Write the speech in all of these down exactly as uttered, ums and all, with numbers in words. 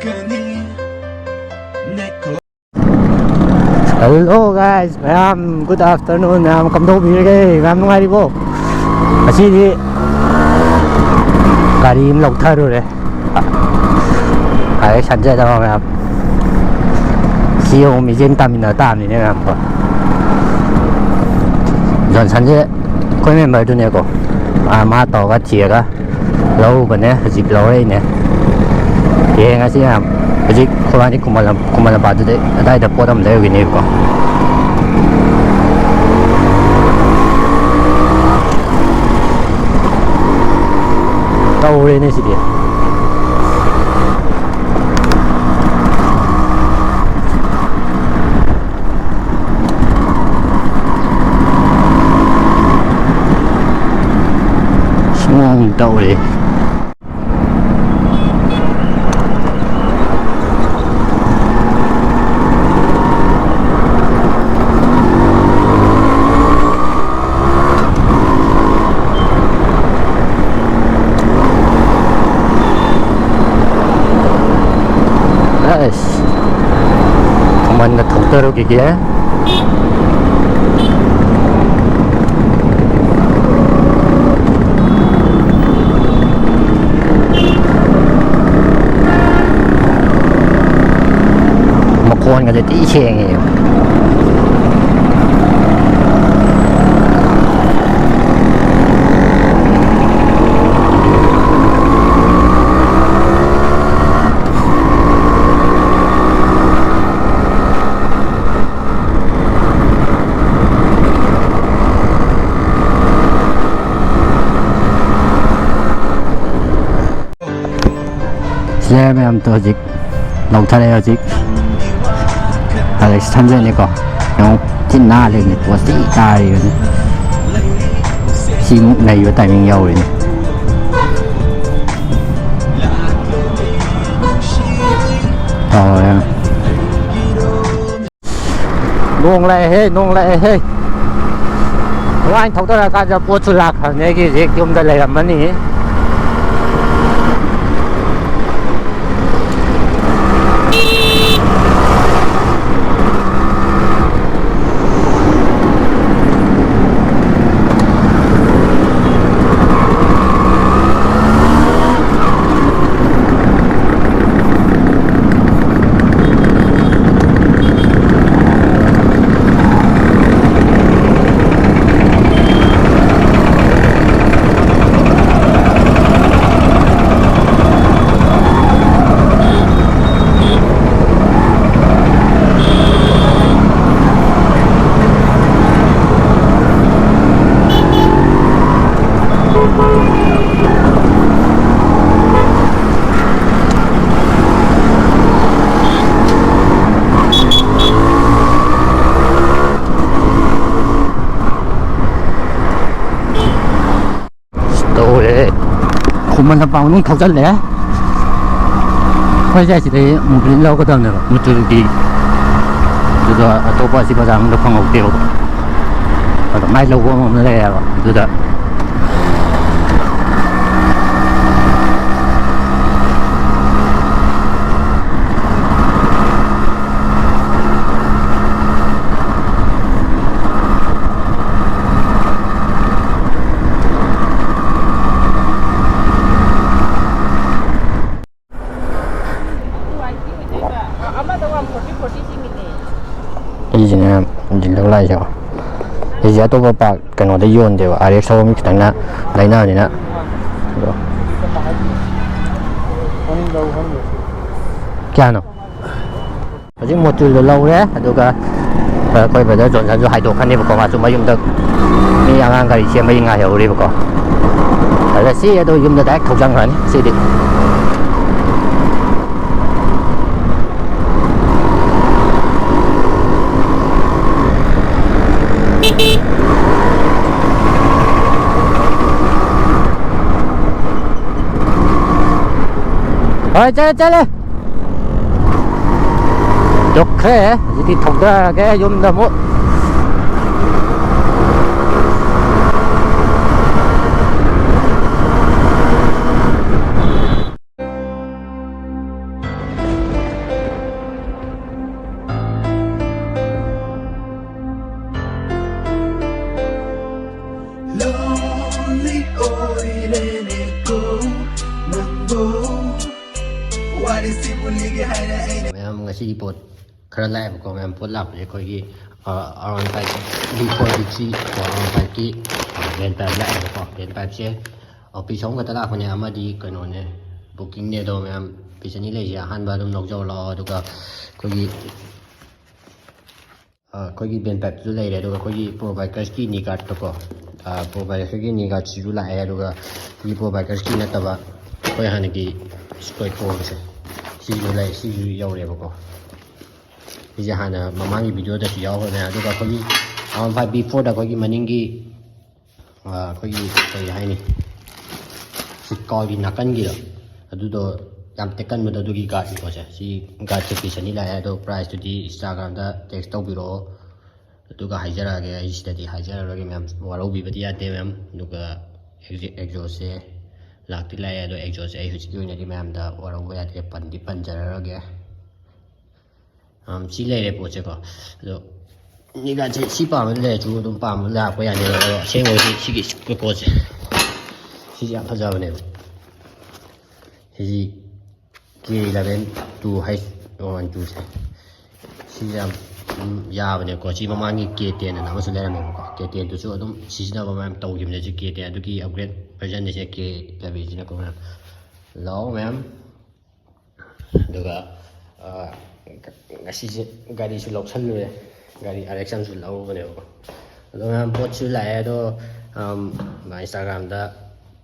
Hello guys, ꯃꯌꯥꯝ good afternoon, ꯃꯌꯥꯝ ꯀꯝꯗꯧꯕꯤꯔꯤꯒꯦ? ꯃꯌꯥꯝ ꯅꯨꯡꯉꯥꯏꯔꯤꯕꯣ? ꯉꯁꯤꯗꯤ ꯒꯥꯔꯤ ꯑꯃ ꯂꯧꯊꯔꯨꯔꯦ꯫ ꯍꯥꯏ ꯁꯟꯖꯦꯗ ꯃꯌꯥꯝ ꯁꯤ ꯑꯃꯨꯛ ꯃꯤꯖꯦꯟ ꯇꯥꯃꯤꯟꯅ ꯇꯥꯕꯅꯤꯅꯦ ꯃꯌꯥꯝ ꯀꯣ꯫ ꯖꯣꯟꯁꯟꯁꯦ ꯑꯩꯈꯣꯏ ꯃꯦꯝꯕꯔꯗꯨꯅꯦꯀꯣ꯫ ꯑꯥ, ꯃꯥ ꯇꯧꯔꯒ ꯊꯤꯔꯒ ꯂꯧꯔꯨꯕꯅꯦ, ꯍꯧꯖꯤꯛ ꯂꯧꯔꯛꯏꯅꯦ꯫ ꯌꯦꯡꯉꯁꯤ ꯃꯌꯥꯝ꯫ ꯍꯧꯖꯤꯛ ꯈꯨꯔꯥꯟꯗꯤ ꯈꯨꯃꯟ ꯂꯝ-, ꯈꯨꯃꯟ ꯂꯝꯄꯥꯛꯇꯨꯗꯩ ꯑꯗꯥꯏꯗ ꯄꯣꯠ ꯑꯃ ꯂꯩꯔꯨꯒꯤꯅꯦꯕꯀꯣ꯫ ꯇꯧꯔꯦꯅꯦ ꯁꯤꯗꯤ꯫ ꯁꯨꯃꯥꯡ ꯇꯧꯔꯦ꯫ ꯑꯁ, ꯈꯨꯃꯟꯗ ꯊꯧꯗꯔꯨꯈꯤꯒꯦ꯫ ꯃꯈꯣꯟꯒꯁꯦ ꯊꯤ ꯁꯦꯡꯉꯦ꯫ ꯁꯤꯂꯔ ꯃꯌꯥꯝꯗꯣ ꯍꯧꯖꯤꯛ ꯂꯧꯊꯔꯦ꯫ ꯍꯧꯖꯤꯛ ꯍꯧꯖꯤꯛ ꯊꯝꯖꯅꯤꯀꯣ꯫ ꯌꯦꯡꯉꯨ, ꯊꯤ ꯅꯥꯜꯂꯤꯅꯤ, ꯄꯣꯠ ꯊꯤ ꯇꯥꯔꯤꯕꯅꯤ꯫ ꯁꯤꯃꯨꯛ ꯅꯩꯕ ꯇꯥꯏꯃꯤꯡ ꯌꯧꯔꯤꯅꯤ꯫ ꯇꯧꯔꯦ꯫ ꯅꯣꯡ ꯂꯥꯛꯑꯦꯍꯦ, ꯅꯣꯡ ꯂꯥꯛꯑꯦꯍꯦ꯫ ꯉꯔꯥꯡ ꯊꯧꯗꯔꯀꯥꯟꯗ ꯄꯣꯠꯁꯨ ꯂꯥꯛꯈ꯭ꯔꯕꯅꯦ꯫ ꯑꯩꯒꯤ ꯍꯧꯖꯤꯛ ꯌꯨꯝꯗ ꯂꯩꯔꯝꯃꯅꯤ꯫ ꯂꯝꯄꯥꯛ ꯃꯅꯨꯡ ꯊꯧꯖꯤꯜꯂꯦ꯫ ꯑꯩꯈꯣꯏꯁꯦ ꯁꯤꯗꯩ ꯃꯨꯇꯨꯔꯤ ꯂꯧꯒꯗꯕꯅꯦꯕ, ꯃꯨꯇꯨꯔꯤꯗꯤ꯫ ꯑꯗꯨꯗ ꯑꯇꯣꯞꯄ ꯑꯁꯤ ꯕꯖꯥꯔ ꯃꯅꯨꯡꯗ ꯐꯪꯍꯧꯗꯦꯕ꯫ ꯑꯗꯣ ꯃꯥꯏ ꯂꯧꯕ ꯑꯃ ꯂꯩꯌꯦꯕ ꯑꯗꯨꯗ꯫ ꯑꯩꯁꯤꯅ ꯗꯤꯜꯂꯧ ꯂꯥꯛꯏꯁꯦ꯫ ꯑꯩꯁꯦ ꯑꯇꯣꯞꯄ ꯄꯥꯛ ꯀꯩꯅꯣꯗ ꯌꯣꯟꯗꯦꯕ, ꯑꯥꯔ ꯑꯦꯛꯁ ꯊꯧꯕ ꯃꯤ ꯈꯤꯇꯪꯅ ꯂꯩꯅꯕꯅꯤꯅ꯫ ꯑꯗꯣ ꯀꯌꯥꯅꯣ? ꯍꯧꯖꯤꯛ ꯃꯣꯇꯨꯜꯗꯣ ꯂꯧꯔꯦ, ꯑꯗꯨꯒ ꯑꯩꯈꯣꯏ ꯕ꯭ꯔꯗꯔ ꯖꯣꯟꯁꯟꯁꯨ ꯍꯥꯏꯗꯣꯛꯈ꯭ꯔꯅꯦꯕꯀꯣ, ꯃꯥꯁꯨ ꯃꯌꯨꯝꯗ ꯃꯤ ꯑꯉꯥꯡ ꯒꯥꯔꯤ ꯁꯦꯝꯕꯒꯤ ꯉꯥꯏꯍꯧꯔꯤꯕꯀꯣ꯫ ꯑꯗ ꯁꯤ ꯑꯗꯨ ꯌꯨꯝꯗ ꯗꯥꯏꯔꯦꯛ ꯊꯧꯖꯟꯈ꯭ꯔꯅꯤ ꯁꯤꯗꯤ꯫ ꯍꯣꯏ, ꯆꯠꯂꯦ, ꯆꯠꯂꯦ꯫ ꯌꯧꯈ꯭ꯔꯦ꯫ ꯍꯧꯖꯤꯛꯇꯤ ꯊꯧꯗꯔꯒꯦ ꯌꯨꯝꯗ ꯑꯃꯨꯛ꯫ Lonely ꯑꯣꯏꯔꯦꯅꯦꯀꯣ ꯅꯪꯕꯨ꯫ ꯋꯥꯔꯤꯁꯤꯕꯨ ꯂꯤꯒꯦ ꯍꯥꯏꯅ ꯑꯩꯅ ꯃꯌꯥꯝ, ꯉꯁꯤꯒꯤ ꯄꯣꯠ ꯈꯔ ꯂꯥꯛꯑꯦꯕꯀꯣ ꯃꯌꯥꯝ꯫ ꯄꯣꯠ ꯂꯥꯛꯄꯁꯦ ꯑꯩꯈꯣꯏꯒꯤ, ꯑ, R one five B four B three, R one ꯐꯥꯏꯚꯀꯤ, ꯑ, ꯕꯦꯟ ꯄꯥꯏꯞ ꯂꯥꯛꯑꯦꯕꯀꯣ꯫ ꯕꯦꯟ ꯄꯥꯏꯞꯁꯦ, ꯑ, ꯄꯤꯁ ꯑꯍꯨꯝ ꯈꯛꯇ ꯂꯥꯛꯄꯅꯦ꯫ ꯑꯃꯗꯤ ꯀꯩꯅꯣꯅꯦ, ꯕꯨꯀꯤꯡꯅꯦ꯫ ꯑꯗꯣ ꯃꯌꯥꯝ, ꯄꯤꯁ ꯑꯅꯤ ꯂꯩꯁꯦ꯫ ꯑꯍꯥꯟꯕ ꯑꯗꯨꯝ ꯂꯧꯖꯧ ꯂꯥꯛꯑꯣ꯫ ꯑꯗꯨꯒ ꯑꯩꯈꯣꯏꯒꯤ ꯑ, ꯑꯩꯈꯣꯏꯒꯤ ꯕꯦꯟ ꯄꯥꯏꯞꯇꯨꯁꯨ ꯂꯩꯔꯦ, ꯑꯗꯨꯒ ꯑꯩꯈꯣꯏꯒꯤ ꯄ꯭ꯔꯣ ꯕꯥꯏꯀꯔꯁꯀꯤ ꯅꯤ ꯒꯥꯔꯗꯇꯣꯀꯣ꯫ ꯑ, ꯄ꯭ꯔꯣ ꯕꯥꯏꯀꯔꯁꯀꯤ ꯅꯤ ꯒꯥꯔꯗꯁꯤꯁꯨ ꯂꯥꯛꯑꯦ, ꯑꯗꯨꯒ ꯑꯩꯈꯣꯏꯒꯤ ꯄ꯭ꯔꯣ ꯕꯥꯏꯀꯔꯁꯀꯤ ꯅꯠꯇꯕ ꯑꯩꯈꯣꯏ ꯍꯥꯟꯅꯒꯤ ꯁ꯭ꯀꯣꯏ ꯄ꯭ꯔꯣꯁꯦ, ꯁꯤꯁꯨ ꯂꯩ, ꯁꯤꯁꯨ ꯌꯧꯔꯦꯕꯀꯣ꯫ ꯁꯤꯁꯦ ꯍꯥꯟꯅ ꯃꯃꯥꯡꯒꯤ ꯚꯤꯗꯤꯑꯣꯗꯁꯨ ꯌꯥꯎꯈ꯭ꯔꯕꯅꯦ꯫ ꯑꯗꯨꯒ ꯑꯩꯈꯣꯏꯒꯤ ꯑꯥꯔ ꯋꯥꯟ ꯐꯥꯏꯚ ꯕꯤ ꯐꯣꯔꯗ ꯑꯩꯈꯣꯏꯒꯤ ꯃꯅꯤꯡꯒꯤ, ꯑ, ꯑꯩꯈꯣꯏꯒꯤ ꯀꯔꯤ ꯍꯥꯏꯅꯤ, ꯀꯥꯔꯒꯤ ꯅꯥꯀꯟꯒꯤꯗꯣ ꯑꯗꯨꯗꯣ ꯌꯥꯝ ꯇꯦꯛꯀꯟꯕꯗꯣ, ꯑꯗꯨꯒꯤ ꯒꯥꯔꯗꯅꯤꯀꯣ ꯁꯦ꯫ ꯁꯤ ꯒꯥꯔꯗꯁꯦ ꯄꯤꯁ ꯑꯅꯤ ꯂꯥꯛꯑꯦ꯫ ꯑꯗꯣ ꯄ꯭ꯔꯥꯏꯁꯇꯨꯗꯤ ꯏꯟꯁꯇꯥꯒ꯭ꯔꯥꯝꯗ ꯇꯦꯛꯁ ꯇꯧꯕꯤꯔꯛꯑꯣ, ꯑꯗꯨꯒ ꯍꯥꯏꯖꯔꯛꯑꯒꯦ꯫ ꯑꯩ ꯁꯤꯗꯗꯤ ꯍꯥꯏꯖꯔꯔꯣꯏꯒꯦ ꯃꯌꯥꯝ, ꯋꯥꯔꯧꯕꯤꯕꯗꯤ ꯌꯥꯗꯦ ꯃꯌꯥꯝ꯫ ꯑꯗꯨꯒ ꯑꯦꯛꯖꯣꯁꯁꯦ ꯂꯥꯛꯇꯤ ꯂꯥꯛꯑꯦ, ꯑꯗꯣ ꯑꯦꯛꯖꯣꯁꯁꯦ ꯑꯩ ꯍꯧꯖꯤꯛꯀꯤ ꯑꯣꯏꯅꯗꯤ ꯃꯌꯥꯝꯗ ꯋꯥꯔꯧꯕ ꯌꯥꯗꯦ, ꯄꯟꯗꯤ ꯄꯟꯖꯔꯔꯣꯏꯒꯦ꯫ ꯑꯝ, ꯁꯤ ꯂꯩꯔꯦ ꯄꯣꯠꯁꯦꯀꯣ꯫ ꯑꯗꯣ ꯅꯤꯒꯥꯁꯦ ꯁꯤ ꯄꯥꯝꯕ ꯂꯩꯔꯁꯨ ꯑꯗꯨꯝ ꯄꯥꯝꯕ ꯂꯥꯛꯄ ꯌꯥꯅꯤ꯫ ꯑꯗꯣ ꯑꯁꯦꯡꯕꯗꯤ ꯁꯤꯒꯤ ꯄꯣꯠꯁꯦ, ꯁꯤꯁꯦ ꯌꯥꯝ ꯐꯖꯕꯅꯦꯕ꯫ ꯁꯤꯁꯤ ꯀꯦ ꯏꯂꯚꯦꯟ ꯇꯨ ꯍꯩꯆ ꯋꯥꯟ ꯇꯨꯁꯦ, ꯁꯤꯁꯦ ꯌꯥꯝ, ꯎꯝ, ꯌꯥꯕꯅꯦꯀꯣ꯫ ꯁꯤ ꯃꯃꯥꯡꯒꯤ ꯀꯦ ꯇꯦꯟ ꯑꯅ ꯑꯃꯁꯨ ꯂꯩꯔꯝꯃꯦꯕꯀꯣ꯫ ꯀꯦ ꯇꯦꯟꯗꯨꯁꯨ ꯑꯗꯨꯝ ꯁꯤꯖꯤꯟꯅꯕ ꯃꯌꯥꯝ ꯇꯧꯈꯤꯕꯅꯦ꯫ ꯁꯤ ꯀꯦ ꯇꯦꯟ ꯑꯗꯨꯒꯤ ꯑꯞꯒ꯭ꯔꯦꯗ ꯚꯔꯖꯟꯅꯤꯁꯦ, ꯀꯦ ꯏꯂꯚꯦꯟꯁꯤꯅꯀꯣ ꯃꯌꯥꯝ꯫ ꯂꯥꯛꯑꯣ ꯃꯌꯥꯝ꯫ ꯑꯗꯨꯒ ꯑ, ꯉꯁꯤꯁꯦ ꯒꯥꯔꯤꯁꯨ ꯂꯧꯁꯜꯂꯨꯔꯦ꯫ ꯒꯥꯔꯤ ꯑꯥꯔ ꯑꯦꯛꯁ ꯑꯃꯁꯨ ꯂꯧꯔꯨꯕꯅꯦꯕꯀꯣ꯫ ꯑꯗꯣ ꯃꯌꯥꯝ ꯄꯣꯠꯁꯨ ꯂꯥꯛꯑꯦ꯫ ꯑꯗꯣ ꯑꯝ, ꯏꯟꯁꯇꯥꯒ꯭ꯔꯥꯝꯗ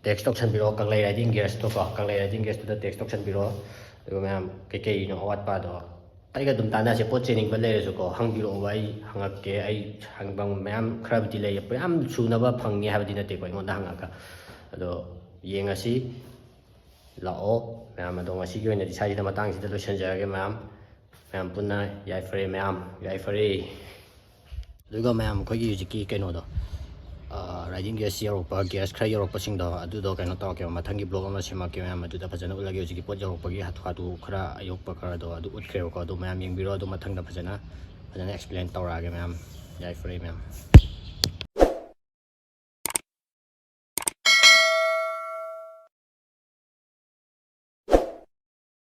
ꯇꯦꯛꯁ ꯇꯧꯁꯟꯕꯤꯔꯛꯑꯣ, ꯀꯪꯂꯩ ꯔꯥꯏꯗꯤꯡ ꯒꯦꯌꯔꯁꯇꯣꯀꯣ꯫ ꯀꯪꯂꯩ ꯔꯥꯏꯗꯤꯡ ꯒꯦꯌꯔꯁꯇꯨꯗ ꯇꯦꯛꯁ ꯇꯧꯁꯟꯕꯤꯔꯛꯑꯣ꯫ ꯑꯗꯨꯒ ꯃꯌꯥꯝ ꯀꯩꯀꯩꯅꯣ ꯑꯋꯥꯠꯄꯗꯣ ꯑꯩꯒ ꯑꯗꯨꯝ ꯇꯥꯟꯅꯁꯦ꯫ ꯄꯣꯠ ꯆꯦꯟꯅꯤꯡꯕ ꯂꯩꯔꯁꯨꯀꯣ, ꯍꯪꯕꯤꯔꯛꯑꯣꯕ, ꯑꯩ ꯍꯪꯉꯛꯀꯦ꯫ ꯑꯩ ꯍꯪꯐꯝ ꯃꯌꯥꯝ ꯈꯔꯕꯨꯗꯤ ꯂꯩ, ꯃꯌꯥꯝ ꯁꯨꯅꯕ ꯐꯪꯅꯤ ꯍꯥꯏꯕꯗꯤ ꯅꯠꯇꯦꯀꯣ ꯑꯩꯉꯣꯟꯗ ꯍꯪꯉꯒ꯫ ꯑꯗꯣ ꯌꯦꯡꯉꯁꯤ꯫ ꯂꯥꯛꯑꯣ ꯃꯌꯥꯝ꯫ ꯑꯗꯣ ꯉꯁꯤꯒꯤ ꯑꯣꯏꯅꯗꯤ ꯁ꯭ꯋꯥꯏꯁꯤꯗ, ꯃꯇꯥꯡꯁꯤꯗ ꯂꯣꯏꯁꯤꯟꯖꯔꯒꯦ ꯃꯌꯥꯝ꯫ ꯃꯌꯥꯝ ꯄꯨꯟꯅ ꯌꯥꯏꯐꯔꯦ ꯃꯌꯥꯝ, ꯌꯥꯏꯐꯔꯦ꯫ ꯑꯗꯨꯒ ꯃꯌꯥꯝ, ꯑꯩꯈꯣꯏꯒꯤ ꯍꯧꯖꯤꯛꯀꯤ ꯀꯩꯅꯣꯗꯣ, ꯔꯥꯏꯗꯤꯡ ꯒꯦꯌꯔꯁ ꯌꯧꯔꯛꯄ, ꯒꯦꯌꯔꯁ ꯈꯔ ꯌꯧꯔꯛꯄꯁꯤꯡꯗꯣ, ꯑꯗꯨꯗꯣ ꯀꯩꯅꯣ ꯇꯧꯔꯛꯀꯦꯕ, ꯃꯊꯪꯒꯤ ꯕ꯭ꯂꯣꯒ ꯑꯃ ꯁꯦꯝꯃꯛꯀꯦ ꯃꯌꯥꯝ꯫ ꯑꯗꯨꯗ ꯐꯖꯅ ꯎꯠꯂꯒꯦ꯫ ꯍꯧꯖꯤꯛꯀꯤ ꯄꯣꯠ ꯌꯧꯔꯛꯄꯒꯤ ꯍꯥꯊꯨ ꯍꯥꯊꯨ ꯈꯔ ꯌꯧꯔꯛꯄ ꯈꯔꯗꯣ ꯑꯗꯨ ꯎꯠꯈ꯭ꯔꯦꯕꯀꯣ꯫ ꯑꯗꯨ ꯃꯌꯥꯝ ꯌꯦꯡꯕꯤꯔꯣ꯫ ꯑꯗꯨ ꯃꯊꯪꯗ ꯐꯖꯅ, ꯐꯖꯅ ꯑꯦꯛꯁꯄ꯭ꯂꯦꯟ ꯇꯧꯔꯛꯑꯒꯦ ꯃꯌꯥꯝ꯫ ꯌꯥꯏꯐꯔꯦ ꯃꯌꯥꯝ꯫